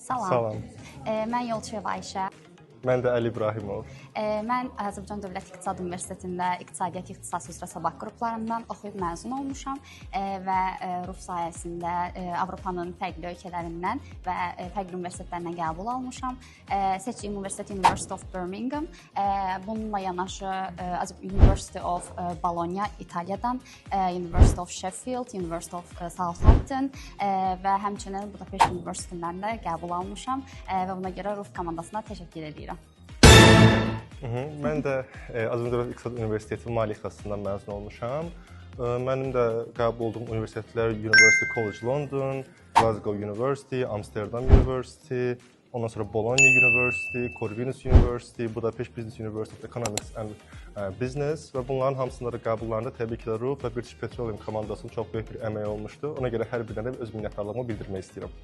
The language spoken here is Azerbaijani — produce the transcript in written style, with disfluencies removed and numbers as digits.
Salam. Salam. Mən Yolçuyeva Ayşə. Mən də Əli İbrahimov. Mən Azərbaycan Dövlət İqtisad Universitetində iqtisadiyyat ixtisası üzrə sabah qruplarından oxuyub məzun olmuşam və RUF sayəsində Avropanın fərqli ölkələrindən və fərqli universitetlərindən qəbul almışam. Seçdiyim universitet University of Birmingham. Bununla yanaşı University of Bologna İtaliyadan, University of Sheffield, University of Southampton və həmçinin Budapest Universitetindən də qəbul almışam və buna görə RUF komandasına təşəkkür edirəm. Mən də Azərbaycan Dövlət İqtisad Universiteti Maliyyə ixtisasından məzun olmuşam. Mənim də qəbul olduğum universitetlər University College London, Glasgow University, Amsterdam University, ondan sonra Bologna University, Corvinus University, Budapest Business University of Economics and Business və bunların hamısında da qəbullarında təbii ki də RUF və British Petroleum komandasının çox böyük bir əməyi olmuşdu. Ona görə hər birinə də öz minnətdarlığımı bildirmək istəyirəm.